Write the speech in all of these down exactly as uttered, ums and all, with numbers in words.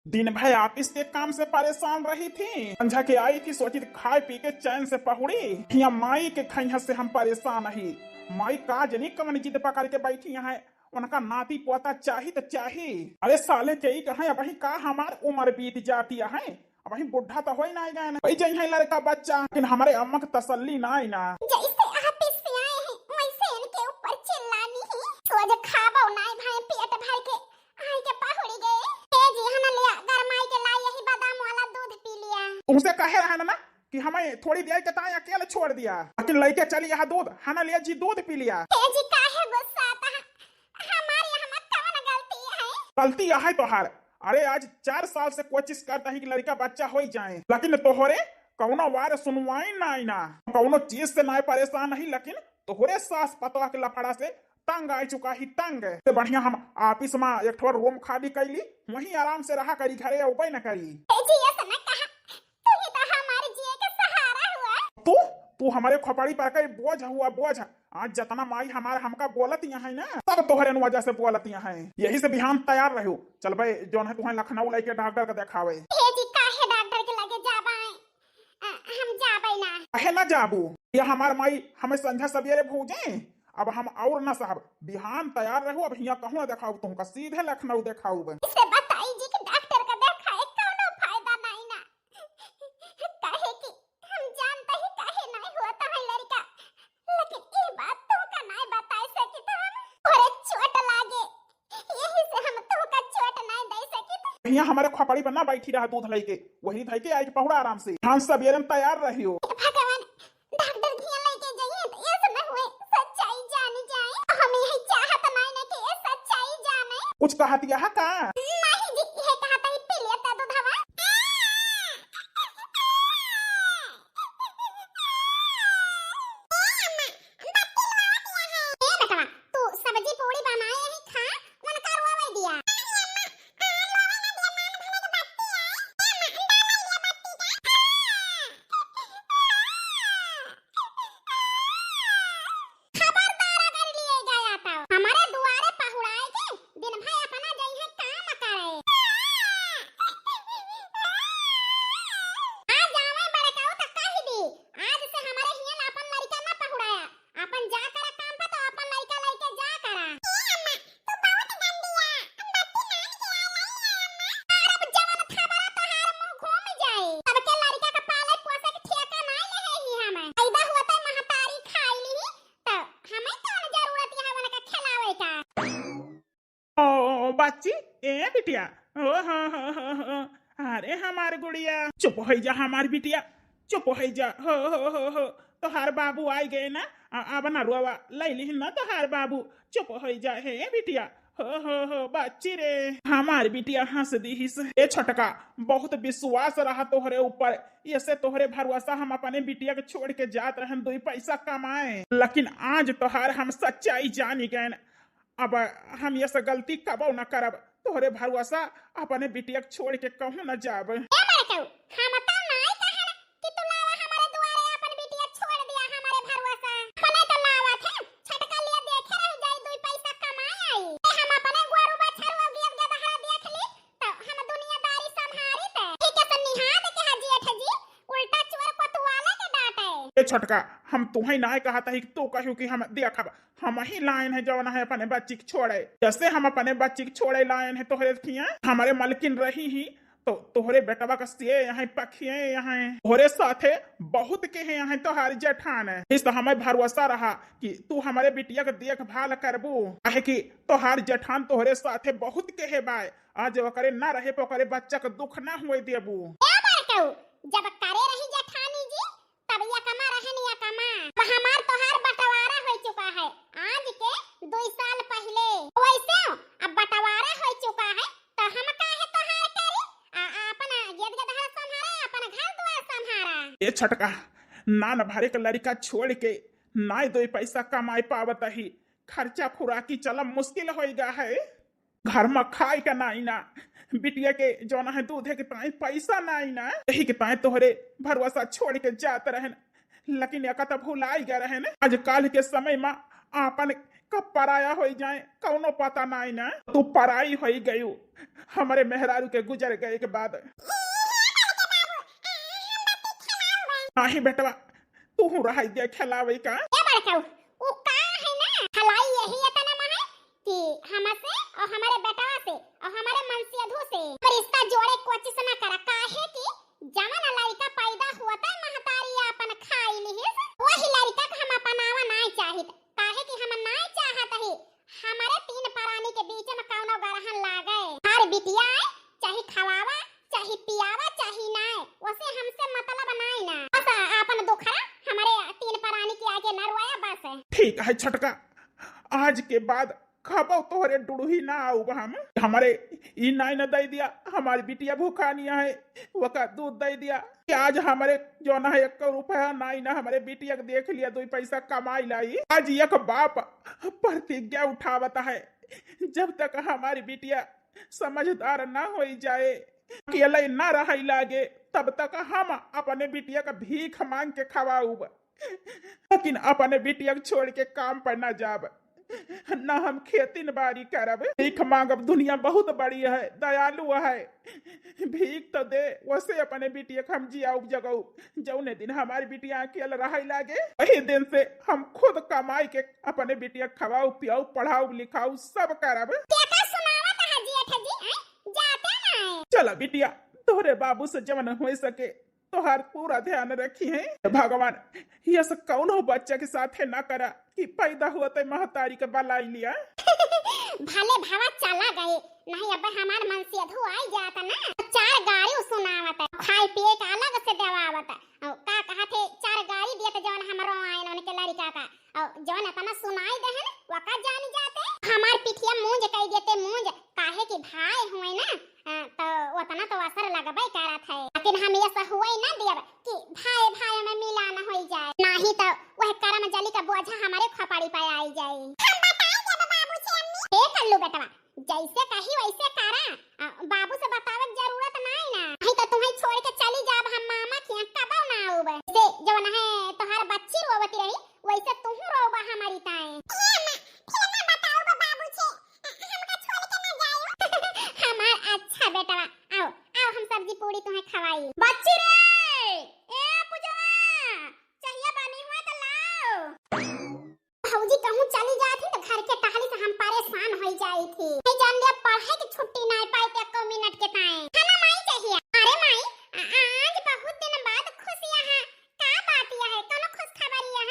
दिन भर office के काम से परेशान रही थी, संझा के आई थी, सोची थी खाए पी के चैन से पहुड़ी। हिया माई के खैहा से हम परेशान ही। माई का जनी कवन जिद पकड़ के बैठी है, उनका नाती पोता चाही त चाही। अरे साले के ही कहे, अबही का हमार उम्र बीत जाती है, अबही बुढ़ा त होई ना गए, होई जइहैं लड़का बच्चा, लेकिन हमरे अम्मा के तसल्ली ना आई ना। जैसे office से आए हैं, वैसे इनके ऊपर चिल्लानी ही। सोज खाबो नाई भाई पेट भर के, आई के पहुड़ी गए। ए जी, हना लिया, गरमाई के लाई यही बादाम वाला दूध पी लिया। तुमसे कहे रहा ना कि हमें थोड़ी देर के ताई अकेले छोड़ दिया, लेकिन लइके चली यहाँ दूध, हना लिया जी दूध पी लिया। ए जी, काहे गुस्सा आता है? हमारे यहाँ कवन गलती है? गलती यह है तोहार। अरे आज चार साल से कोशिश करता है कि लड़का बच्चा हो ही जाए, लेकिन तोहरे कौनो वार सुनवाई ना आई ना, कौनो चीज से ना परेशान नहीं, लेकिन तोहरे सास पतवा के लफड़ा से तंग आ चुका ही तंग। ते बढ़िया हम office में एक ठो room खाली कैली, वहीं आराम से रहा करी, घरे अउबे न करी। ए जी, ऐसा न कहा, तू ही तो हमारे जिए के सहारा हुआ। तू, तू हमारे खोपड़ी पर के बोझ हुआ, बोझ। आज जतना माई हमार हमका बोलत यहाँ है ना, सब तोहरे न वजह से बोलत यहाँ है। यही से बिहान तैयार रहो, चलबे जौन है तुहें लखनऊ लेके डॉक्टर के देखावे। हे जी, काहे डॉक्टर के लगे जाबे? अ, हम जाबे ना। काहे ना जाबू? या हमार माई हमें संझा सवेरे भूजे, अब हम और ना सहब। बिहान तैयार रहो, अब हियाँ कहूँ ना देखाऊ तुमका, सीधे लखनऊ देखाऊ। इसे बताई जी कि डॉक्टर का देखाए कौनो फायदा नहीं ना, काहे कि हम जानता ही काहे नहीं होता है लड़का, लेकिन ई बात तुमका नहीं बताए सकी तो हम, अरे चोट लागे, यही से हम तुमका चोट नहीं दे सकी तो। यहाँ हमारे खोपड़ी पर ना बैठी रहा दूध लेके, वही धई के आई के पहुड़ा आराम से। हाँ, सवेरे में तैयार रहियो। भगवान, डॉक्टर धिया लेके जाइए तो ऐसा न हुए सच्चाई जानी जाए। हम यही चाहत नहीं ना कि ये सच्चाई जाने। कुछ कहत यह का? नहीं जी, ये कहत ही पी लेता दूधवा। ए बेटवा, तू सब्जी पूड़ी बनाए ही खा, मन का रोवे दिया। खबरदार अगर लिए गया तो हमारे दुआरे पहुड़ाए के दिन भर अपना जइहे काम करे। आ जावे बड़काऊ त कह दी, आज से हमारे हियन अपन लड़का ना पहुड़ाया, अपन जा करा काम पर तो अपन लड़का लेके जा करा। ए अम्मा, तू बहुत गंदिया, हम बत्ती मान के आ लाई है अम्मा। और अब जवन थबरा तोहार मुंह घूम जाए, सबके लड़का का पाले पोसे के ठेका ना ले ही हम। पैदा हुआ तो महतारी खाई ली, तो हमें कौन जरूरत है उनका खिलावे का? ओ बच्ची, ए बिटिया, ओ हो हो हो हो, अरे हमार गुड़िया, चुप हो जा हमार बिटिया, चुप हो जा, हो हो हो हो, तोहार बाबू आई गए ना, आ, अब ना रोवा, लै लिहिन ना तोहार बाबू, चुप हो जा, हे बिटिया, हो हो हो, बच्ची रे, हमार बिटिया हंस दिहिस। ए छोटका, बहुत विश्वास रहा तोहरे ऊपर, ऐसे तोहरे भरोसा हम अपने बिटिया के छोड़ के जात रहन दुई पैसा कमाए, लेकिन आज तोहार हम सच्चाई जानी गए। अब हम ये से गलती कबो न करब, तोहरे भरोसा अपने बिटिया के छोड़ के कहूँ न जाब। ए बड़कऊ, हम तो नाई कहन कि तू लावा हमारे दुआरे अपन बिटिया छोड़ दिया हमारे भरोसा। अपने तो लावत है, छटका लिया देखे रह जाई, दुई पैसा कमाए आई। ए हम अपने गोरू बछरू और गेद गदहरा देख ली, तो हम दुनियादारी संभारी ते। ठीक है, तो निहाद के हा जेठ जी, उल्टा चोर कोतवाले के डांटे। ए छोटका, हम तुहई नाय कहत ही, तू कहू कि हम देखब, हम ही लायन है जवन है अपने बच्ची के छोड़े। जैसे हम अपने बच्ची के छोड़े लायन है तोहरे खिया, हमारे मलकिन रही ही, तो तोहरे बेटवा का से यहाँ पखिए यहाँ तोहरे साथे बहुत के है यहाँ तोहार जेठान है। इस तो हमें भरोसा रहा कि तू हमारे बिटिया के देखभाल करबू, काहे कि तोहार जेठान तोहरे साथे बहुत के है बाय। आज ओकरे ना रहे पे ओकरे बच्चा के दुख ना हुए देबू। ए बड़कऊ, जब करे रही जेठानी जी, तब या कमा रहन या कमा। अब हमार तोहार बंटवारा हो चुका है, आज के दुई साल पहले। वैसे अब बंटवारा हो चुका है, तो हम काहे तोहार करी? आ, आ, अपन गेद गदहा संभारा, अपन घर द्वार संभारा। ए छोटका, नान भरे के लड़का छोड़ के नाय दोई पैसा कमाए पावत ही, खर्चा खुराकी चलम मुश्किल होइगा है। घर में खाए का नाई ना, बिटिया के जौना है दूधे के ताई पैसा नाई ना, यही के ताई तोहरे भरोसा छोड़ के जात रहन, लेकिन एका त भुलाई गए रहन। आज काल के समय में आपन कब पराया होई जाए, कौनो पता नाई ना। तू पराई होई गयू हमरे मेहरारू के गुजर गए के बाद। नाही बेटवा, तू हूँ रहाई दे खेलावे का। ए बड़काऊ, उ का है ना, खलाई यही इतना मा है कि हमसे और हमारे बेटवा से और हमारे मनसेधू से रिश्ता जोड़े कोशिश ना करा, काहे कि जवन लड़का पैदा हुआ था महतारी अपन खाई लिहिस, वही लड़का के हम अपनावा नाई चाहित, काहे कि हम नाई चाहत ही हमारे तीन प्राणी के बीच में कौनो गरहन लागे। हर बिटिया है, चाहे खवावा, चाहे पियावा, चाहे नाय, वसे हमसे मतलब नाई ना। बस आपन दुखड़ा हमारे तीन प्राणी के आगे न रोया बस। ठीक है छोटका, आज के बाद कबो तोहरे डुड़ुही ना आउब हम। हमारे ई नाई न दे दिया, हमारी बिटिया भूखानी है, वका दूध दे दिया। कि आज हमारे जौन है एक रुपया नाई ना, हमारे बिटिया के देख लिया, दो पैसा कमाई लाई। आज एक बाप प्रतिज्ञा उठावत है, जब तक हमारी बिटिया समझदार ना होई जाए, अकेले ना रहई लागे, तब तक हम अपने बिटिया का भीख मांग के खवाउब, लेकिन अपने बिटिया के छोड़ के काम पर ना जाब, ना हम खेती न बारी करब। भीख मांगब, दुनिया बहुत बड़ी है, दयालु है, भीख तो दे, वसे अपने बिटिया के हम जियाउब जगउब। जौने दिन हमारी बिटिया अकेले रहई लागे, वही दिन से हम खुद कमाई के अपने बिटिया के खवाउब, पियाउब, पढ़ाउब, लिखाउब, सब करब। केका सुनावत है जेठ जी, हैं? जाते ना है। चला बिटिया, तोहरे बाबू से जवन हो सके, तोहार पूरा ध्यान रखी है। भगवान, ये सब कौनो बच्चा के साथे ना करा कि पैदा हुआ ते महतारी के बलाई लिया। भले भावा चला गए, नहीं अब हमार मनसेधू आई जात ना, तो चार गारी सुनावत, खाए पिए का अलग से देवावत। और का कहत है, चार गारी दियत जौन हमरो आयन उनके लड़का का, और जौन अपना सुनाई देहन, वका जान जाते। हमार पिठिया मूंज कई देते मूंज, काहे कि भाई हुए ना, अ, तो उतना तो असर लगबे करत है। लेकिन हम ये सब हुए ना दियब कि भाई भाई में मिला न होई जाए, नाही तो वह करम जली का बोझा हमारे खोपड़ी पे आई जाए। हम बताई देब बाबू से अम्मी। ए कल्लू बेटवा, जैसे कही वैसे करा, अ, बाबू से बतावे के जरूरत नाई ना, नहीं तो तुम्हें छोड़ के चली जाब हम मामा के यहाँ, कबो ना आउब। से जवन है तोहार बच्ची रोवती रही, वैसे तुहू रोबा हमारी ताए। ए अम्मा, फिर ना बताउब बाबू से, अ, हमका छोड़ के ना जाइयो। हमार अच्छा बेटवा, आओ, आओ हम सब्जी पूरी तुम्हें खवाई। बच्ची रे, ए पूजवा, चाहिए बनी हुआ तो लाओ। भौजी कहूँ चली जात ही तो घर के टहली से हम परेशान होई जाई थी। नहीं जान लिया पढ़े के छुट्टी नहीं पाई थे एको मिनट के ताए। खाना माई चाहिए। अरे माई, आ-, आज बहुत दिन बाद खुशियाँ है। का बात यह है? कौनो खुशखबरी है?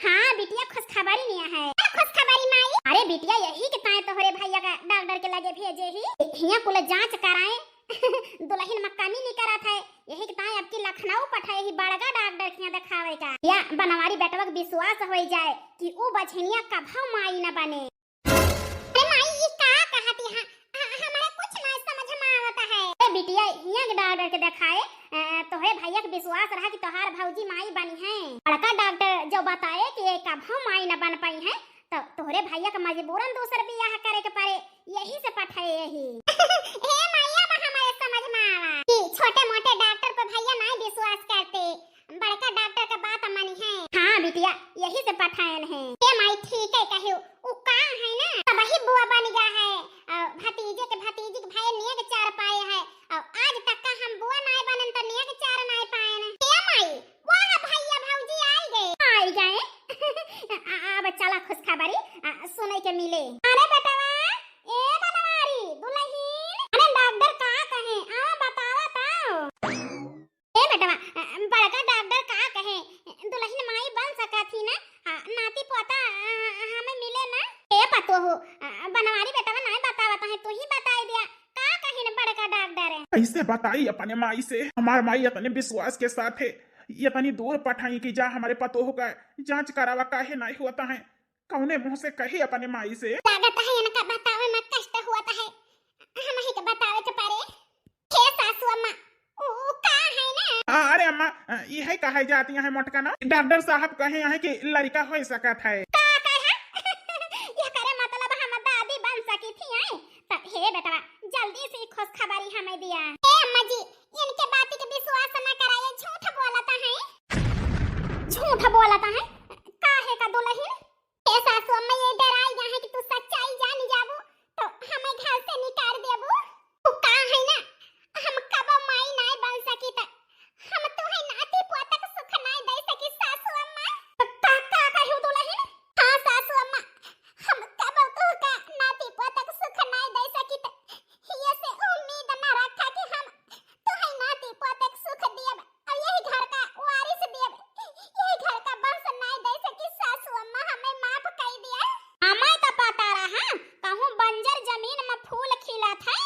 हाँ बिटिया, खुशखबरी नहीं है। का खुशखबरी माई? अरे बिटिया, यही के ताए तोहरे भैया का डॉक्टर के लगे भेजे ही। हियाँ कुल जांच कराए। दुल्हन में कमी नहीं करत है। यही के ताई अब की लखनऊ पठाए ही बड़का डॉक्टर के यहाँ देखावे का। या बनवारी बेटवा के विश्वास होई जाए कि ऊ बझनिया कभो माई न बने। अरे माई, ई का कहत यहाँ? ह-, हमरा कुछ ना समझ में आवत है। ए बिटिया, हियाँ के डॉक्टर के देखाए, अ, तोहरे भैया के विश्वास रहा कि तोहार भौजी माई बनी है। बड़का डॉक्टर जो बताए कि ये कभो माई न बन पाई है, तो तोहरे भैया के मजबूरन दूसर बियाह करे के पड़े, यही से पठाए यही। हे माई, अब हमारे समझ में आवा कि छोटे मोटे डॉक्टर पे भैया नाई विश्वास करते, बड़का डॉक्टर के बात मानी है। हाँ बिटिया, यही से पठायन है। हे माई, ठीक है कहियो, उ का है ना, अब ही बुआ बन गया है, अ, भतीजे के भतीजी के भाई नेग चार पाए है, और आज तक का हम बुआ नाई बनन तो नेग चार नाई पाए न। हे माई, वाह भैया भौजी आई गए। आई गए। आ, आ, अब चला खुशखबरी, आ, सुने के मिले। अरे बेटवा, ए बनवारी, दुल्हन, अरे डॉक्टर का कहे, आ बतावा तो। ए बेटवा, आ, बड़का डॉक्टर का कहे, दुल्हन माई बन सका थी ना, आ, नाती पोता, आ, हमें मिले ना। ए पतोहू, आ, बनवारी बेटवा नाई बतावा तो है, तू ही बताई दिया। का कहिन बड़का डॉक्टर? कैसे बताई अपने माई से? हमार माई इतने विश्वास के साथ है, इतनी दूर पठाई कि जा हमारे पतोह का जांच करावा, काहे नहीं होता है, कौने मुंह से कही अपने माई से? लागत है इनका बतावे में कष्ट होता है, हम ही के बतावे के पड़े। हे सासू अम्मा, उ का है ना? आ, अरे अम्मा, यही कहे जाती है मोटका ना, डॉक्टर साहब कहे हैं कि लड़का हो सकत है। का कहे? ये करे मतलब हम दादी बन सकी थी, हैं? तब हे बेटवा, जल्दी से खुशखबरी हमें दिया। ए अम्मा जी, इनके बात के विश्वास न कराए, झूठ बोलता है। झूठ बोलता है? काहे का दुल्हन? ए सासू अम्मा, ये डराई गा है कि तू सच्चाई जानी जाबू तो हमें घर से निकाल देबू। तू का है ना, हम कबो माई नाय बन सकी त हम तोहे नाती पोतक सुख नाय दे सकी सासू अम्मा। का, का कहियो दुलहिन? हाँ सासू अम्मा, हम कबो तोहका नाती पोतक सुख नाय दे सकी त ये से उम्मीद ना रखा कि हम तोहे नाती पोतक सुख दियब। अब यही घर का वारिस देब, यही घर का वंश नाय दे सकी सासू अम्मा, हमें माफ कर दिया। हमें तो पता रहा, कहूँ बंजर जमीन में फूल खिलत है,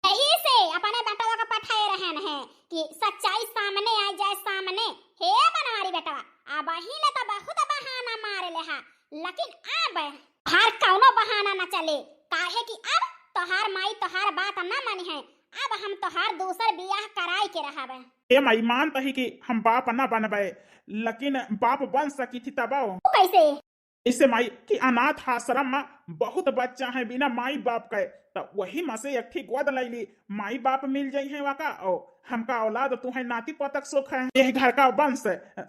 यही से अपने बेटवा का पठाए रहन है कि सच्चाई सामने आ जाए सामने। हे बनवारी बेटवा, अब ही ले तो बहुत बहाना मार ले हा, लेकिन अब तोहार कौनो बहाना न चले, काहे कि अब तोहार माई तोहार बात न मानी है, अब हम तोहार दूसर बियाह कराई के रहब। ए माई, मानत ही कि हम बाप न बनबे, लेकिन बाप बन सकी थी तबो। तू कैसे? इसे माई कि अनाथ आश्रम में बहुत बच्चा है बिना माई बाप के, त वही में से एक ठी गोद लैली, माई बाप मिल जाई है वाका, ओ हमका औलाद तू है नाती पोतक सुख है, यही घर का वंश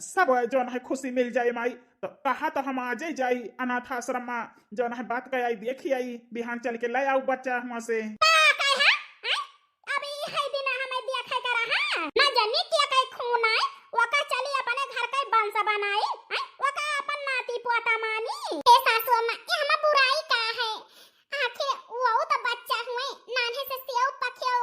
सब जौन है खुशी मिल जाए माई। तो कहा तो हम आजे जाई अनाथ आश्रम में, जौन है बात कह आई, देखी आई, बिहान चल के ले आऊ बच्चा हुआ से। का कहे है? हैं? अब ई है दिन हमें देखे के रहा। ना जनी के कहे खून आए, वका चली अपने घर के वंश बनाई, हैं? वका अपन नाती पोता मानी। ए सासू अम्मा, ये हमें बुराई का है? आखिर वो तो बच्चा हुए, नान्हे से सेव पखेव,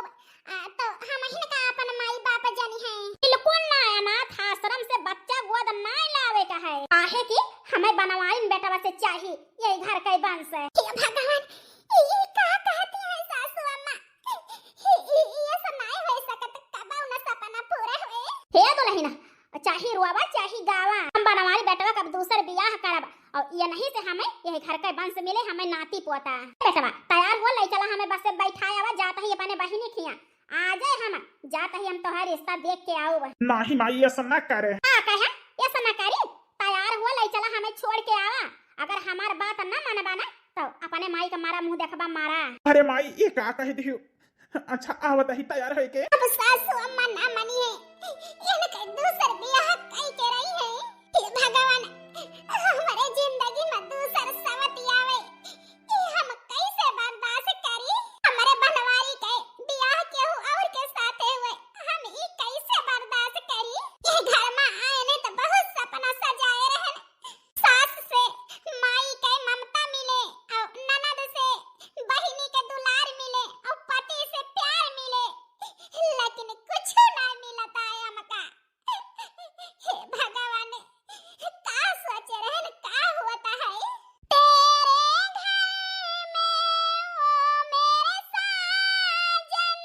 आ, तो हम हिनका अपन माई बाप जनी है। बिल्कुल ना, अनाथ आश्रम से बच्चा गोद ना लावे का है, काहे कि हमें बनवाइन बेटवा से चाही यही घर के वंश। हे भगवान, ई का कहती है सासू अम्मा? ई, ई, ई ऐसा नाय हो सकत, कबो न सपना पूरा होए। हे दुलहिना, चाहे रोवा चाहे गावा, हम बनवारी बेटवा का दूसर बियाह करब और ये नहीं से हमें यही घर के वंश मिले, हमें नाती पोता। बेटवा तैयार हो, ले चला हमें बस से बैठाए आवा, जात ही अपने बहिनी खिया। आ जाए हम, जात ही हम तोहार रिश्ता देख के आऊब। नाही माई, ऐसा ना करे। का कहे? ऐसा ना करी? तैयार हो, ले चला हमें छोड़ के आवा। अगर हमार बात ना मनबा ना तो अपने माई का मारा मुंह देखबा मारा। अरे माई, ये का कह दियो? अच्छा, आवत ही तैयार होइके। अब सासू अम्मा ना मनी है, इनके दूसर बियाह कई के रही है। हे भगवान, हमारे जिंदगी में दूसर सवत आवे, ई हम कैसे बर्दाश्त करी? हमारे बनवारी के बियाह केहू और के साथे हुए, हम ई कैसे बर्दाश्त करी? ये घर में आए ने तो बहुत सपना सजाए रहन, सास से माई के ममता मिले, और ननद से बहिनी के दुलार मिले, और पति से प्यार मिले, लेकिन कुछ ना मिलता है हमका। हे भगवान, का सोचे रहन, का होता है? तेरे घर में ओ मेरे साजन,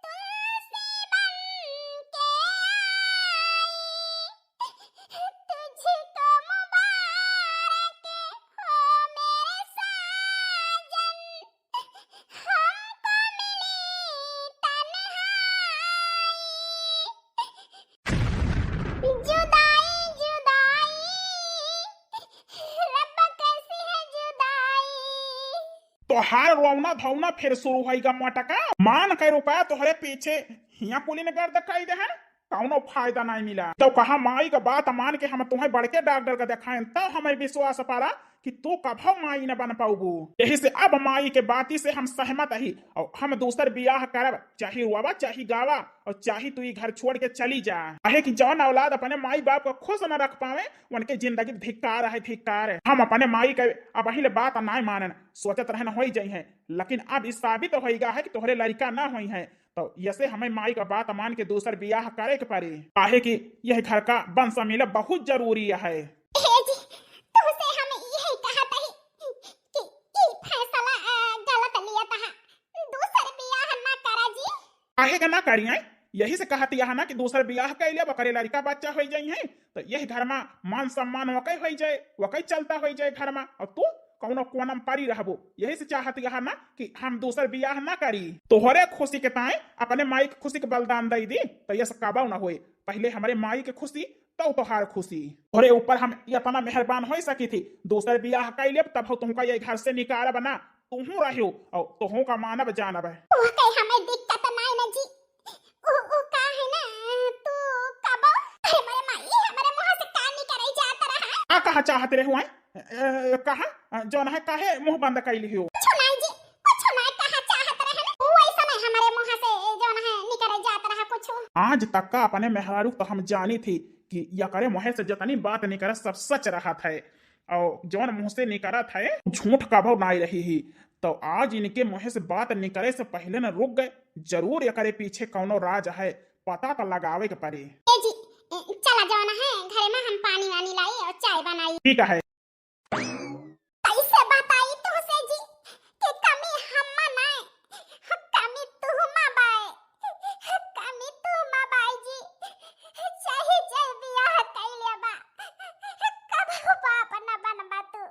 तुलसी बन के आई, तुझको मुबारक हो मेरे साजन, हमको मिली तन्हाई। जुदाई, जुदाई, रब्बा कैसी है जुदाई। तोहार रोवना धोवना फिर शुरू होइगा मोटका। मान के रुपया तोहरे पीछे हिया कुली ने गर्द कई देहन। कौनो फायदा नाहीं मिला। तो कहा माई का बात मान के हम तुम्हें बड़के डॉक्टर का देखाएं, तब हमें विश्वास पड़ा कि तू कभो माई न बन पाऊबू। यही से अब माई के बाती से हम सहमत ही और हम दूसर बियाह करब, चाहे रोवा, चाहे गावा और चाहे तू ई घर छोड़ के चली जा। काहे कि जौन औलाद अपने माई बाप को खुश न रख पावे, उनके जिंदगी धिक्कार है, धिक्कार। हम अपने माई के अब पहिले बात नाहीं मानन, सोचत रहन होई जाई हैं, लेकिन अब ई साबित होइगा है कि तोहरे लड़का ना होई हैं। तो यसे हमें माई का बात मान के दूसर बियाह करे के पड़ी, काहे कि यह घर का वंश मिला बहुत जरूरी है। हे जी, तुमसे हम यही कहत ही कि ई फैसला, अ, गलत लिया था, दूसर बियाह ना करा जी। काहे के ना करी हैं? यही से कहत यह ना कि दूसर बियाह कर लिया, ओकरे लड़का बच्चा होई जाई हैं, तो यह घर में मान सम्मान वकै होई जाए, वकै चलता होई जाए घर में, और तू कौनो कोना में परी रहबो। यही से चाहत यह ना कि हम दूसर बियाह ना करी। तोहरे खुशी के ताए अपने माई के खुशी के बलिदान दई दी, तो यह सब कबो ना होए। पहिले हमरे माई के खुशी, तब तोहार खुशी। तोहरे ऊपर हम इतना मेहरबान होई सकी थी, दूसर बियाह कर लेब, तब तुमका ये घर से निकारब ना, तुहू रहो और तुहू का मानब जानब। ओके, हमें दिक्कत नाई ना जी। उ, उ का है ना, तू कबो, अरे मोरे माई, हमरे मुंह से का निकरे जात रहा? का कहा चाहत रहे हुआ? ए, कहा, जौन है, काहे मुँह बंद कइली हो? कुछ नाई जी, कुछ नाई, कहा चाहत रहे ना, वो ऐसा नहीं हमारे मुँह से, जौन है, निकल जात रहा कुछ। आज तक का अपने मेहरारू तो हम जानी थी कि यकरे मुँह से जतनी बात निकलत, सब सच रहत है, और जौन मुँह से निकलत है, झूठ कबो नाई रही ही। तो आज इनके मुँह से बात निकले से पहले न रुक गए, जरूर एकरे पीछे कौनो राज है, पता तो लगावे के पड़ी। ए जी, ए, चला जौन है, घरे में हम पानी वानी लाई और चाय बनाई। ठीक है। कैसे बताई तुहसे जी कि कमी हम्मा नाय, कमी तुहमा बाय, कमी तुहमा बाय जी। चाहे जय बियाह कइले बा, कबहू बाप न बनबा तू।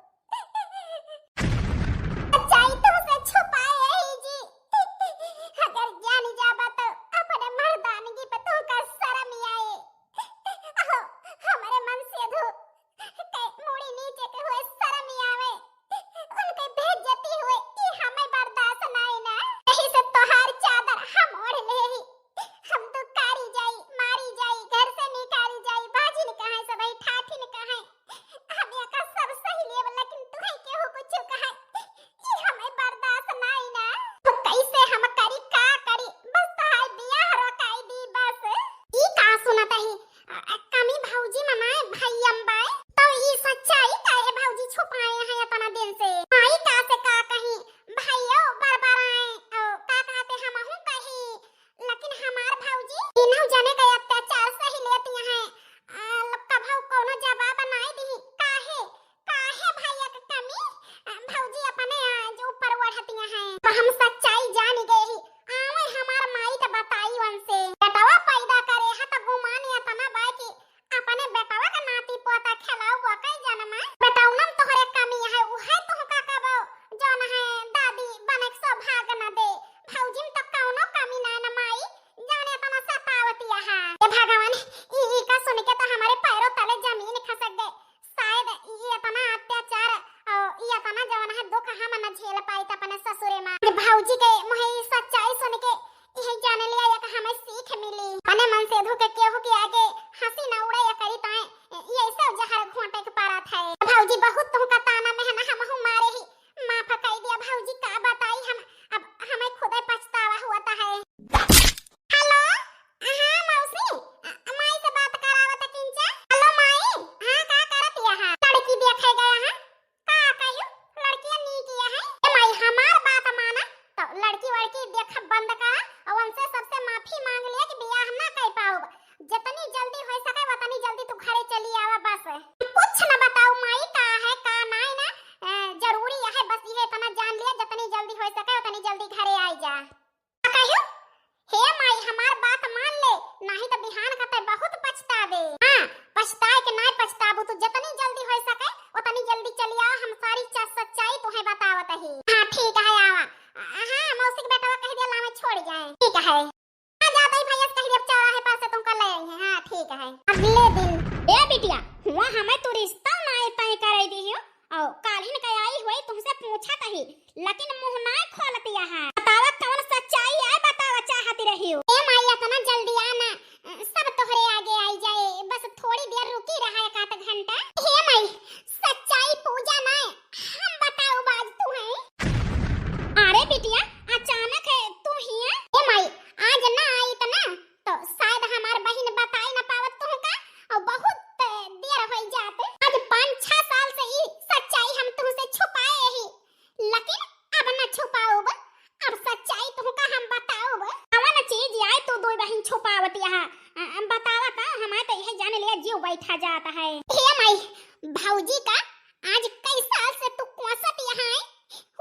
सच्चाई तुहसे छुपाए ही जी, अगर जान जाबा तो अपने मर्दानगी पे तुहका शर्म आए। अहो, हमरे मन से अधू के मुड़ी नीचे के हुए शर्म आवे, उनके बेइज्जती हुए, ई हमें बर्दाश्त नाई ना। यही से तोहार चादर हम ओढ़ ले ही। हम तो कारी जाई, मारी जाई, घर से निकारी जाई, बाजिन कहाँ, सबही ठाठिन कहाँ। हम एका सब सही लेब, लेकिन तुहे केहू कुछ कहे, ई हमें बर्दाश्त नाई ना। तो कैसे हम करी, का करी, बस तोहार बियाह रोकाई दी बस। ई का सुनत ही? अ, अ, कमी भौजी मनाए भैयम बाय, तो ई सच्चाई काहे भौजी छुपाए हैं इतना दिन से? माई का से का कही, भैयो बरबराए, अ, का कहते हमहू कही, लेकिन हमार भौजी इन्हू जने के अत्याचार सही लेती हैं, अ, कभऊ कोनो जवाब नाई दी, काहे? काहे भैया के कमी, अ, भौजी अपने, अ, जो ऊपर ओढ़तिया हैं। तो हम सच्चाई जान गए ही। आवे हमार माई त बताई उनसे। बेटवा पैदा करे ह त गुमान एतना बा कि अपने बेटवा के नाती पोता खेलाऊ बा कई जन्म। बेटौनम तोहरे कमी है, उहे तोहका कबो जौन है दादी बने के सौभाग्य न दे। भौजी में त कौनो कमी ना न माई, जाने एतना सतावतिया है। हे भगवान, ई, ई का सुन के त हमारे पैरों तले जमीन खसक गए। शायद ई एतना अत्याचार और ई एतना जवन है दुख हम न झेल पाई त अपने ससुरे माँ। जे भौजी के मुँहे ई सच्चाई सुन के यही जान लिया एक हमें सीख मिली। अपने मन से धो के केहू के आगे हंसी न उड़े या करी ताए ये सब जहर घोंटे के पड़त है। भौजी बहुत तुमका ताना मेहना हमहू मारे ही। माफ कर दिया भौजी, का बताई हम, अब हमें खुदे पछतावा हुआ है। हेलो, हाँ मौसी, अ, माई से बात करावत किंचा। हेलो माई, हाँ का करत यहा? लड़की देखे गया है। का कहियो, लड़किया नीक यहा है। ए माई हमार बात माना, तो लड़की वड़की देख बंद करा और उनसे सबसे माफी मांग लिया कि बियाह ना कर पाऊब। जितनी जल्दी हो सके उतनी जल्दी तू घरे चली आवा बस। कुछ न बताऊ माई का है का नाई ना, अ, जरूरी है बस ये इतना जान लिया जितनी जल्दी हो सके उतनी जल्दी घरे आई जा। कहियो, हे माई, हमार बात मान ले, नाही त बिहान का तै बहुत पछताबे। हाँ, पछताए के नाही पछताबू, तू जितनी जल्दी हो सके, उतनी जल्दी चली आवा, हम सारी च-, सच्चाई तुहे बतावत ही। हाँ, ठीक है, आवा। हाँ, मौसी के बेटवा कह दिया, लावे छोड़ जाए। ठीक है। आ जाते ही भैया से कह दिया, चौराहे पास से तुमका ले आई है। हाँ, ठीक है। अगले दिन। ए बिटिया, हुआ हमें तू रिश्ता नाही तय कराई दी हो, और कालिन के आई हुई तुमसे पूछत ही, लेकिन मुँह नाय खोलतिया है। बतावा कौन सच्चाई है, बतावा चाहती रही हो। ए माई, इतना जल्दी आना, सब तोहरे आगे आई जाए, बस थोड़ी देर रुकी रहा एक आध घंटा। हे माई, सच्चाई पूजा नाय, हम बताऊ बाज तू है। अरे बिटिया, अचानक है तू ही है? ए माई, आज ना आई इतना, तो शायद हमार बहिन बताई ना पावत तुहका, और बहुत देर होई जात। आज पाँच छह साल से ई सच्चाई हम तुहसे छुपाए ही, लेकिन अब न छुपाउब, अब सच्चाई तुहका हम बताउब। कवन चीज आए तू दुई बहिन छुपावत यहाँ, अ, अ, बतावा का, हमारे तो यह जान लिया जीव बैठा जाता है। हे माई, भौजी का आज कई साल से तू कोसत यहाँ है,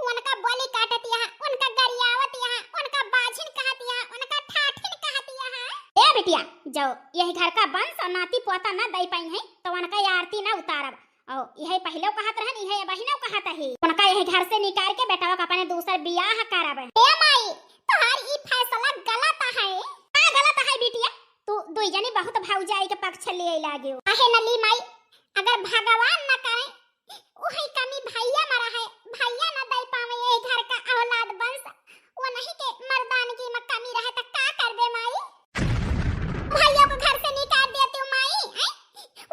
उनका बोली काटत यहाँ, उनका गरियावत यहाँ, उनका बाझिन कहत यहाँ, उनका ठाठिन कहत यहाँ। ए बिटिया, जो यही घर का वंश और नाती पोता न दई पाई है, तो उनका ये आरती न उतारब। और यही पहले कहत रहन, यही बहिनो कहत है, उनका यही घर से निकाल के बेटवा का अपने दूसर बियाह करब। ए माई, तोहार ई फैसला गलत है। का गलत है बिटिया? तू दुई जनी बहुत भौजाई के पक्ष ले लागे हो। काहे न ली माई, अगर भगवान न करे, वही कमी भैया मरा है, भैया न दे पावे ये घर का औलाद वंश, वो नहीं के मर्दानगी में कमी रहे त का करबे माई? भैया को घर से निकाल देती हूँ माई, हैं?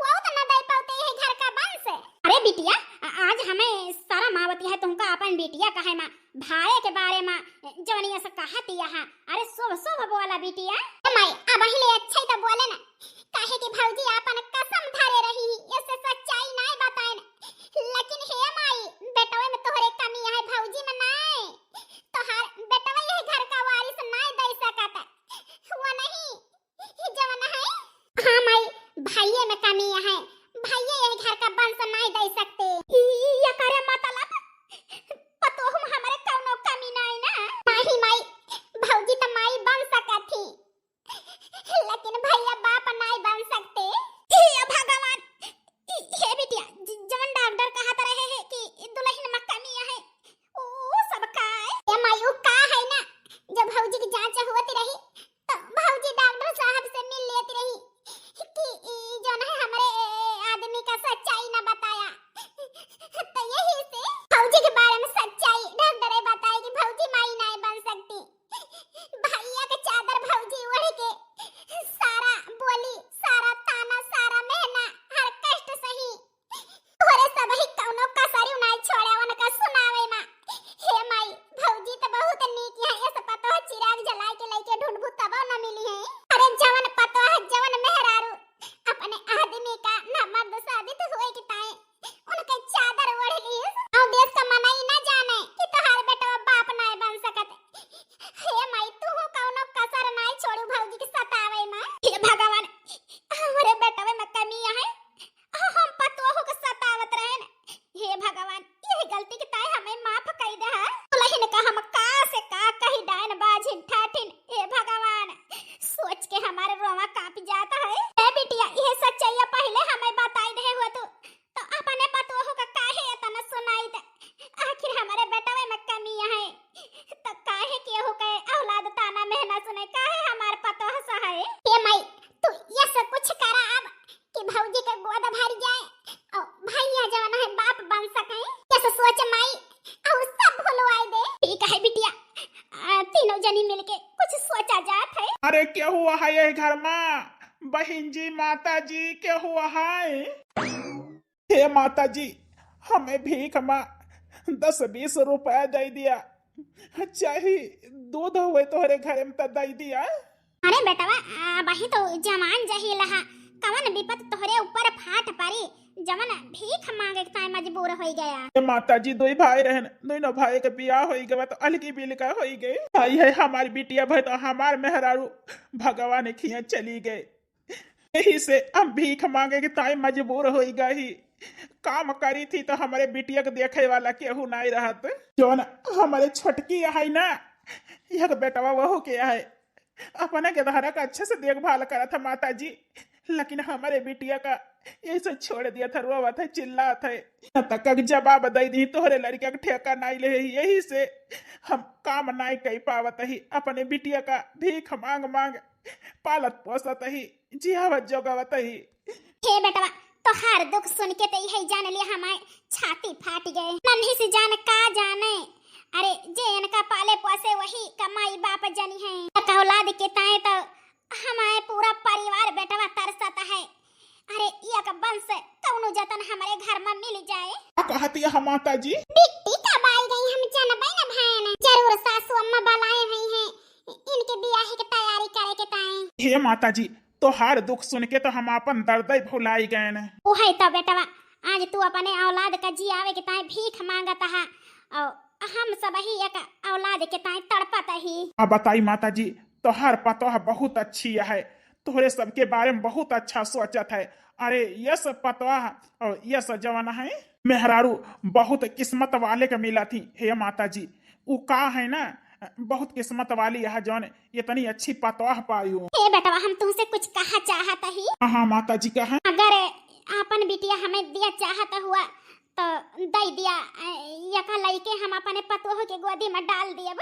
वो तो न दे पाते ये घर का वंश। अरे बिटिया, आ, आ, बोला बिटिया? ए माई, अबहीं ले अच्छा ही तो बोले ना, काहे कि भौजी आपन कसम धरे रही ही, ऐसे सच्चाई नाय बताए ना। लेकिन हे माई, बेटवे में तोहरे कमी है, भौजी में नाय। तोहार बेटवा यही घर का वारिस नाय दे सकत। वो नहीं, जवन है। हाँ माई, भाइये में कमी है, भाइये यही घर का वंश नाय दे सकते। ई, ई, ये करे मतलब पतोह में हमरे कौनो कमी नाय ना? नाही माई, भौजी त माई बन सकत थी, लेकिन भैया बाप नाय बन सकते। हे भगवान, ई, हे बिटिया, ज-, जवन डॉक्टर कहत रहे हैं कि दुल्हन में कमी है, ऊ सब का है? ए माई, ऊ का है ना, जब भौजी की जांच होती रही, तो भौजी डॉक्टर साहब से मिल लेती रही कि ई जौन है हमरे आदमी का सच्चाई ना बताया, तो यही से भौजी के बारे में सच्चाई डॉक्टर बताए कि भौजी माई नाय बन सकती। भैया के चादर भौजी ओढ़ के सारा बोली, सारा ताना, सारा मेहना, हर कष्ट सही। तोहरे सबही कौनो कसर नाय छोड़े उनका सुनावे मा। हे माई, भौजी त बहुत नीक है, ऐसे पतोह चिराग जलाए के लेके ढूंढबू तबो न मिली है। अरे जवन पतोह, जवन मेहरारू अपने आदमी का ना मर्द साबित होए के ताए उनके चादर ओढ़ लीस। और देश का मनई ना जाने कि तोहार बेटवा बाप नाय बन सकत। हे माई, तू कौनो कसर नाय छोड़ू भौजी के सतावे मा। हे भगवान, हमरे बेटवे में कमी है, हम पतोहू के सतावत रहेन। हे भगवान, यही गलती के ताई हमें माफ कर दे है। दुल्हन का हम का से का कही डायन बाझिन ठाठिन। हे भगवान, सोच के हमारे रोवा कांप जाता है। ए बिटिया, ये सच्चाई पहले हमें बताई दे हो तू, तो अपने पतोहू का काहे इतना सुनाई दे? आखिर हमारे बेटवे में कमी है, तो काहे केहू के औलाद ताना मेहना सुने, काहे हमार पतोह सहाय? हे माई, तू ये सब कुछ करा अब कि भौजी के गोद भर जाए और भैया जवन है बाप बन सके। ये सब सोच माई, और सब भुलवाई दे। ठीक है बिटिया, आ, तीनों जनी मिलके कुछ सोचा जात है। अरे केहू है ये घर में? बहिन जी, माता जी, केहू है? हे माता जी, हमें भीख मा दस बीस रुपया दे दिया, चाहे दूध होए तोहरे घर में त दे दिया। अरे बेटवा, अबही तो जवान जही लहा, कवन विपत तोहरे ऊपर फाट पड़ी, जवन भीख मांगे के ताई मजबूर होई गया? हे माता जी, दुई भाई रहन, दोनों भाई के बियाह होई गवा तो अलगी बिलगा होई गए। आई है हमारी बिटिया भई तो हमार मेहरारू भगवान खिया चली गए। यही से हम भीख मांगे के ताई मजबूर होई गई। काम करी थी तो हमारे बिटिया के देखे वाला केहू नाई रहत। जौन हमारे छोटकी है ना, एक बेटवा वहू के है, अपने के धरा का अच्छे से देखभाल करत है माता जी, लेकिन हमारे बिटिया का ऐसे छोड़ दिया था, रोवत है, चिल्लात है। यहाँ तक का जवाब दे दी, तोहरे लड़किया के ठेका नाई ले, यही से हम काम नाई कर पावत ही, अपने बिटिया का भीख मांग मांग पालत पोसत ही, जियावत जोगावत ही। हे बेटवा, तोहार दुख सुन के तो यही जान लिया हमार छाती फाट गए। नन्ही से जान का जाने, अरे जे इनका पाले पोसे वही का माई बाप जनी है। एक औलाद के ताए तो हमारे पूरा परिवार बेटवा तरसत है। अरे एक वंश कौनो जतन हमारे घर में मिल जाए। का कहती है माता जी? बिट्टी कब आई गई हम जनबे न भैन। जरूर सासू अम्मा बुलाए हुई हैं इनके बियाह के तैयारी करे के ताए। हे माता जी, तोहार दुख सुन के तो हम आपन दर्द भुलाई गए न। ओहे तो बेटवा, आज तू अपने औलाद का जियावे के ताए भीख मांगत हा और हम सब ही एक औलाद के ताए तड़पत ही। अब बताई माता जी, तोहार पतोह बहुत अच्छी है, तोहरे सबके बारे में बहुत अच्छा सोचत है। अरे यस पतोह और यस जवन है मेहरारू बहुत किस्मत वाले के मिला थी। हे माता जी, उ का है ना, बहुत किस्मत वाली है जौन इतनी अच्छी पतोह पायू। हे बेटवा, हम तुमसे कुछ कहा चाहत ही। हाँ, हाँ माता जी, कहा। अगर आपन बिटिया हमें दिया चाहत हुआ तो दे दिया, अ, यका लइके हम अपने पतोह के गोदी में डाल दियब।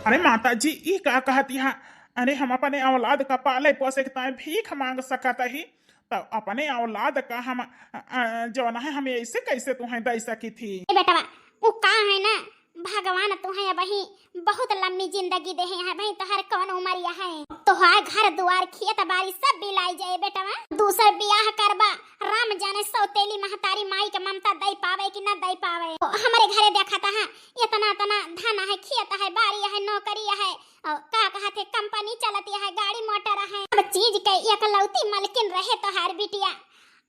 अरे माता जी, ई का कहत यहाँ? अरे हम अपने औलाद का पाले पोसे के ताए भीख मांग सकत ही, तो अपने औलाद का हम, अ, अ, जौन है हम ऐसे कैसे तुम्हें दे सकी थी? ए बेटवा, उ का है ना, भगवान तुम्हें अबही बहुत लम्बी जिंदगी दे हैं, अबही तोहर कौन उम्र यह है, तो हाय, घर दुआर, खेत बारी सब बिलाई जाए बेटवा। दूसर बियाह करबा, राम जाने सौतेली महतारी माई के ममता दई पावे कि न दई पावे। हमरे घरे देखत हा, इतना इतना धन है, खेत है, बारी है, नौकरी है, और का कहत है, कंपनी चलती है, गाड़ी मोटर है। अब चीज के एकलौती मलकिन रहे तोहार बिटिया,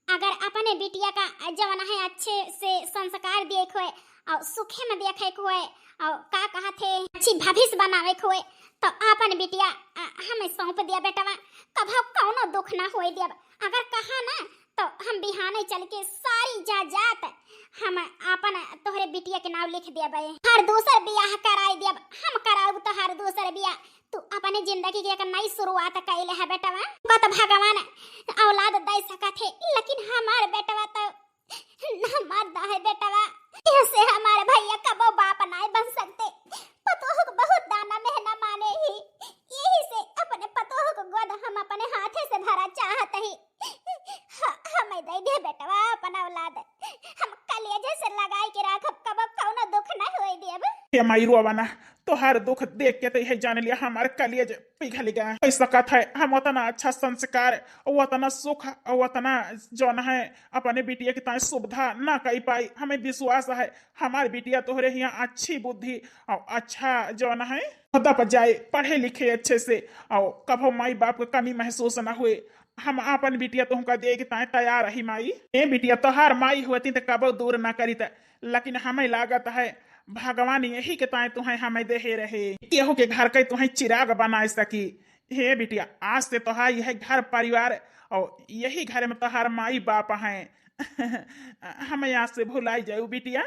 अगर अपने बिटिया का जवन है अच्छे से संस्कार दिए के होए और सुखे में देखे के होए और का कहत है अच्छी भविष्य बनावे के होए, तो अपन बिटिया, अ, हमें सौंप दिया बेटवा, कभो कौनो दुख ना होए देब। अगर कहा ना तो हम बिहाने चल के सारी जायदाद हम अपन तोहरे बिटिया के नाव लिख देबे। हर दूसर बियाह कराई देब, हम कराउब तो हर दूसर बियाह। तू अपने जिंदगी के एक नई शुरुआत कैले है बेटवा। कत भगवान औलाद दे सकत है, लेकिन हमार बेटवा तो ना मर्द है बेटवा। ऐसे हमार भैया कबो बाप नाय बन सकते। पतोह के बहुत दाना मेहना माने ही, यही से अपने पतोह के गोद हम अपने हाथे से भरा चाहत ही। ह-, हमें दे दे बेटवा अपन औलाद, हम कलेजे से लगाई के राखब, कबो कौनो दुख न होए देब। हे माई रोवा ना, तोहार दुख देख के तो यह जान लिया हमार कलेज पिघल गया। ऐसा कथा है, हम उतना अच्छा संस्कार, उतना सुख, उतना जौन है अपने बिटिया के ताई सुविधा ना कई पाई। हमें विश्वास है हमार बिटिया तोहरे हियाँ अच्छी बुद्धि और अच्छा जौन है पता पर जाए, पढ़े लिखे अच्छे से और कभो माई बाप के कमी महसूस ना हुए। हम आपन बिटिया तुमका दे के ताए तैयार रही माई। ए बिटिया, तोहार माई होती त कबो दूर ना करीत, लेकिन हमें लागत है भगवान यही के ताए तुहें हमें देहे रहे, केहू के घर के तुहें चिराग बनाए सकी। हे बिटिया, आज से तोहार यह घर परिवार और यही घर में तोहार माई बाप हैं। हमें आज से भुलाई जाऊ बिटिया।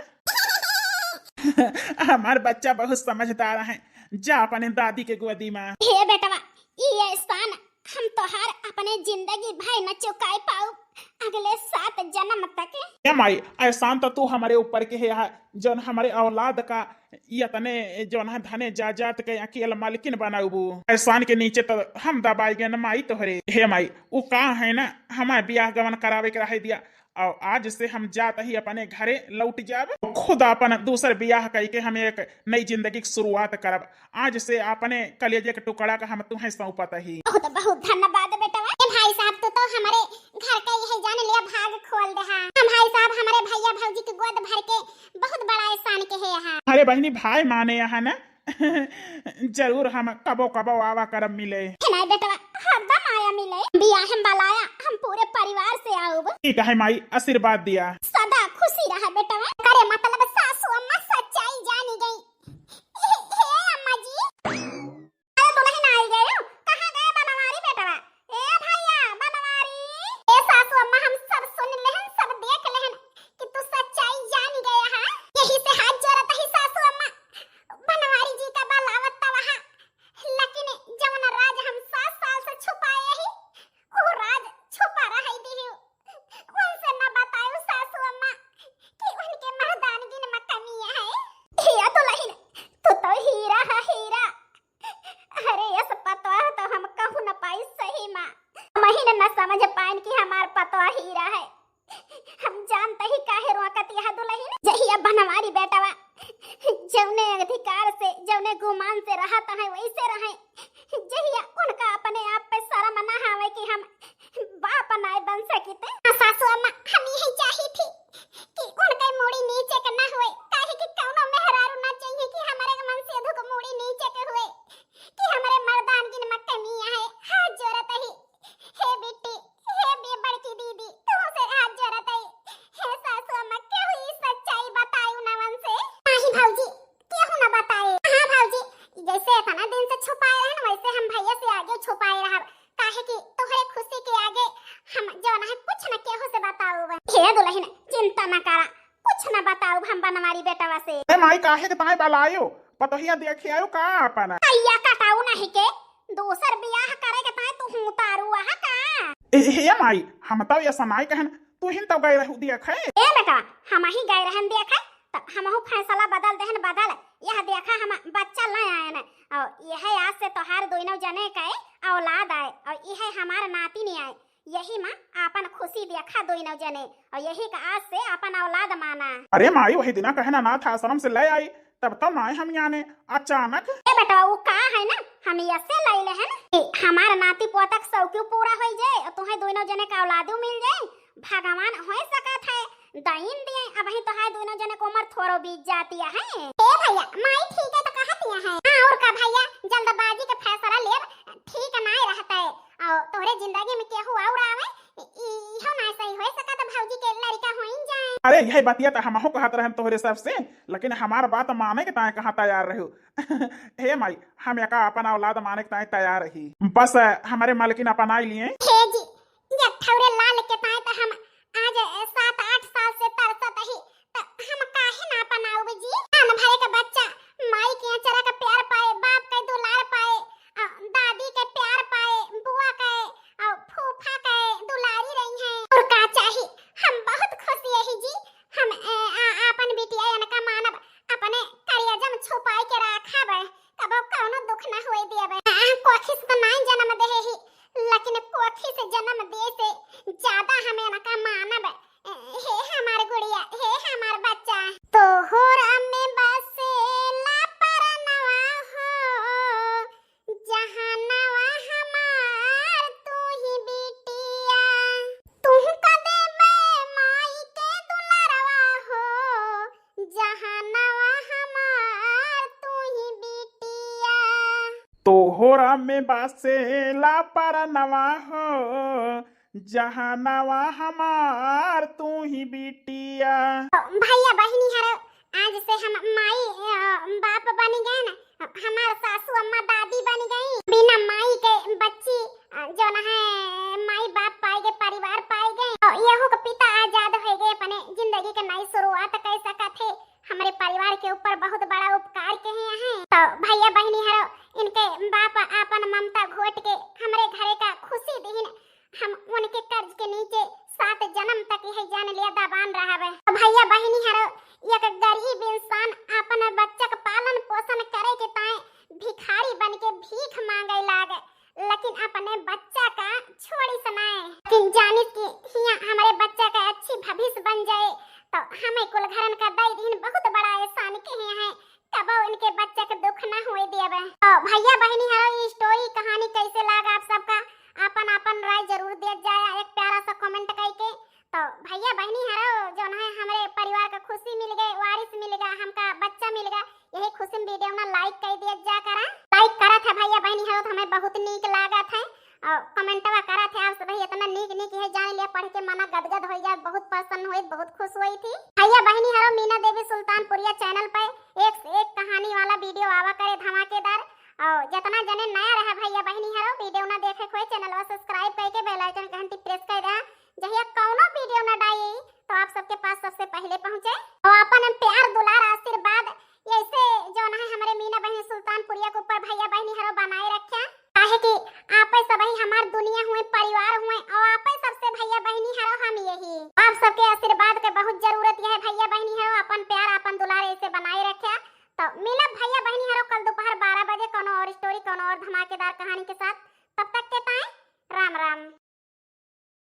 हमार बच्चा बहुत समझदार है, जा अपने दादी के गोदी में। हे बेटवा, ई एहसान हम तोहार अपने जिंदगी भर न चुकाए पाऊ, अगले सात जन्म तक। ए माई, एहसान तो तू हमारे ऊपर के है, जौन हमारे औलाद का ये तने जौन है धने जायदाद के अकेल मालकिन बनाउबू। एहसान के नीचे तो हम दबाई गए न माई तोहरे। हे माई, उ का है ना, हमारे बियाह गमन करावे के रहे दिया, और आज से हम जात ही अपने घरे लौट जाब। खुद अपन दूसर बियाह कई के हम एक नई जिंदगी की शुरुआत करब। आज से अपने कलेजे के टुकड़ा का हम तुहें सौंपत ही। बहुत बहुत धन्यवाद बेटवा। ए भाई साहब, तू तो हमारे घर का यह जान लिया भाग खोल दे हा। हम भाई साहब हमारे भैया भौजी के गोद भर के बहुत बड़ा एहसान के है यहाँ। अरे बहनी, भाई माने यहाँ ना। जरूर हम कबो कबो आवा करब मिले। हे नहीं बेटवा, हरदम आया मिले। बियाह में बलाया, हम पूरे परिवार से आउब। ठीक है माई, आशीर्वाद दिया। सदा खुशी रहा बेटवा। करे मतलब सासू अम्मा सच्चाई जानी गई। हे, हे अम्मा जी। अरे दुल्हन आई गए हो? कहाँ गए बनवारी बेटवा? ए भैया बनवारी। ए सासू अम्मा, हम सब सुन लेहन, सब देख लेहन कि तू सच्चाई जान गया है। यही से हाथ जोड़त ही सासू अम्मा, बनवारी जी का बलावत त वहाँ, लेकिन जवन राज हम सात साल से छुपाए ही, वो राज छुपा रह दी। उनसे न बतायो सासू अम्मा कि उनके मर्दानगी में कमी है। हिया दुल्हन, तू तो हीरा है, हीरा। अरे, यस पतवा तो हम कहू न पाई सही माँ। हम ही न समझ पाइन कि हमार पतवा हीरा है। हम जानते ही काहे रोकत यह दुल्हन। जहिया बनवारी बेटवा जौने अधिकार से, जौने गुमान से रहत है, वैसे रहे। जहिया उनका अपने आप पे शर्म ना आवे कि हम बाप नाय बन सकित। हाँ, सासू अम्मा, हम यही चाही थी कि उनके मूड़ी नीचे के ना हुए, काहे कि कौनो मेहरारू ना चाहिए कि हमारे मन से दुख मूड़ी नीचे के हुए, कि हमारे मर्दानगी में कमी आए। हाथ जोड़त ही, हे बिट्टी, हे बे बड़की दीदी, तुमसे हाथ जोड़त ही, हे सासू अम्मा, केहू ई सच्चाई बतायू ना उनसे। नाही भौजी, केहू ना बताए। हाँ भौजी, जैसे इतना दिन से छुपाए रहन, वैसे हम भैया से आगे छुपाए रहब। काहे कि तोहरे खुशी के आगे हम जौन है कुछ न केहू से बताउब। हे दुल्हन, चिंता न करा, कुछ न बताउब हम बनवारी बेटवा से। ए माई, काहे के ताई बलायो? पतोहिया देखे आयो का अपन? भैया कटाऊ नहीं के, दूसर बियाह करे के ताई तू हूँ तारू आहा का? ए, हे माई, हम तो ये समाई कहन, तू हिन तो गए रहू देखे। ए बेटा, हम ही गए रहन देखे, तब हमहू फैसला बदल देहन बदल। यह देखा हम बच्चा ले आयन, और यह आज से तोहार दोनों जने के औलाद आए, और यह हमार नातिन आए। यही में आपन खुशी देखा दोनों जने, और यही का आज से आपन औलाद माना। अरे माई, वही दिना कहना अनाथ आश्रम से ले आई, तब तो नाय हम जाने, अचानक। ए बेटवा, उ का है ना, हम ऐसे लैले है ना कि हमार नाती पोतक सौकियो पूरा होई जाए और तुहे दोनों जने का औलादो मिल जाए। भगवान हो सकत है दइन दिए, अबहीं तो है दोनों जने को उम्र थोड़ो बीत जाती है। ए भैया, माई ठीक है तो कहतिया है। हाँ, और का भैया, जल्दबाजी के फैसला लेब ठीक नाय रहता है। और तोहरे जिंदगी में केहू और आवे, इ-, इहो ना सही होए सकत, भौजी के लड़का होइन जाए। अरे, यही बतिया त हमहू कहत रहन तोहरे सबसे, लेकिन हमार बात माने के ताए कहाँ तैयार रहू। हे माई, हम एका अपन औलाद माने के ताए तैयार रही, बस हमरे मालकिन अपनाई लिए। हे जी, ये ठौरे लाल के ताए त हम आज सात आठ साल से तरसत ही, त हम काहे ना अपनाउब जी? कान भरे के बच्चा माई के अचरा के प्यार पाए, बाप के दुलार पाए, आ, दादी के प्यार पाए, बुआ के, आ, फूफा के दुलारी रही हैं। और का चाही? हम बहुत खुश यही जी। हम, ए, आ, आपन बिटिया इनका मानब, अपने करियाजा में छुपाई के राखब, कबो कौनो दुख ना होए देब। आ, कोखी से तो नाई जन्म देहे ही, लेकिन कोखी से जन्म दे से ज्यादा हम इनका मानब। हे हमार गुड़िया, हे हमार बच्चा। तोहर में बसेला परनवा हो, जहनवा हमार तू ही बिटिया। तू का देबे माई के दुलरवा हो, जहनवा हमार तू ही बिटिया। तोहरा में बसेला परनवा हो, जहनवा हमार तू ही बिटिया। भैया बहिनी हरो, आज से हम माई, अ, बाप बन गए ना, हमार सासू अम्मा दादी बन गई। बिना माई के बच्ची, अ, जौन है माई बाप पाए गए, परिवार पाए गए, और यहू के पिता आजाद हो गए, अपने जिंदगी के नई शुरुआत कर सकत है। हमरे परिवार के ऊपर बहुत बड़ा उपकार किहे हैं। तो भैया बहिनी हरो, इनके बाप आपन ममता घोट के हमरे घरे का खुशी दीन। हम उनके कर्ज के नीचे सात जन्म तक यही जान लिया दबान रहबे। तो भैया बहिनी हरो, एक गरीब इंसान आपन बच्चा के पालन पोषण करे के ताए भिखारी बन के भीख मांगे लागे, लेकिन अपने बच्चा का छोड़ी सनाए। लेकिन जानिस कि हियां हमरे बच्चा का अच्छी भविष्य बन जाए, तो हमें कुल घरन का दई दीन बहुत बड़ा एहसान किहे हैं। कबो इनके बच्चा के दुख ना होए देबे। तो भैया बहिनी हरो, ई story कहानी कैसे लागा आप सबका? आपन आपन राय जरूर देत जाया एक प्यारा सा comment करके। तो भैया बहिनी हरो, जौन है हमरे परिवार का खुशी मिल गए, वारिस मिल गया, हमका बच्चा मिल गया, यही खुशी में video ना like कर दिया जा करा। Like करत है भैया बहिनी हरो तो हमें बहुत नीक लागत है, और commentवा करत है आप सब इतना नीक नीक है, जान लिया पढ़ के मना गदगद हो जाए, बहुत प्रसन्न होई, बहुत खुश होई थी। भैया बहिनी हरो, मीना देवी सुल्तानपुरिया channel पे एक से एक कहानी वाला video आवा करे धमाकेदार। और जितना जने नया रहा भैया बहिनी हरो, video ना देखे कोई channelवा subscribe करके bell icon घंटी press कर दे, जहिया कौनो video ना डाई तो आप सबके पास सबसे पहले पहुँचे। और अपन प्यार दुलार आशीर्वाद ऐसे जौन है हमरे मीना बहिनी सुल्तानपुरिया के ऊपर भैया बहिनी हरो बनाए रख्या, काहे कि आपे सबही हमार दुनिया हुए, परिवार हुए, और आपे सबसे भैया बहिनी हरो हम यही। आप सबके आशीर्वाद के बहुत जरूरत यह है भैया बहिनी हरो, अपन प्यार अपन दुलार ऐसे बनाए रख्या। तो मिलब भैया बहिनी हरो कल दोपहर बारह बजे कौनो और story, कौनो और धमाकेदार कहानी के साथ। तब तक के ताए राम राम।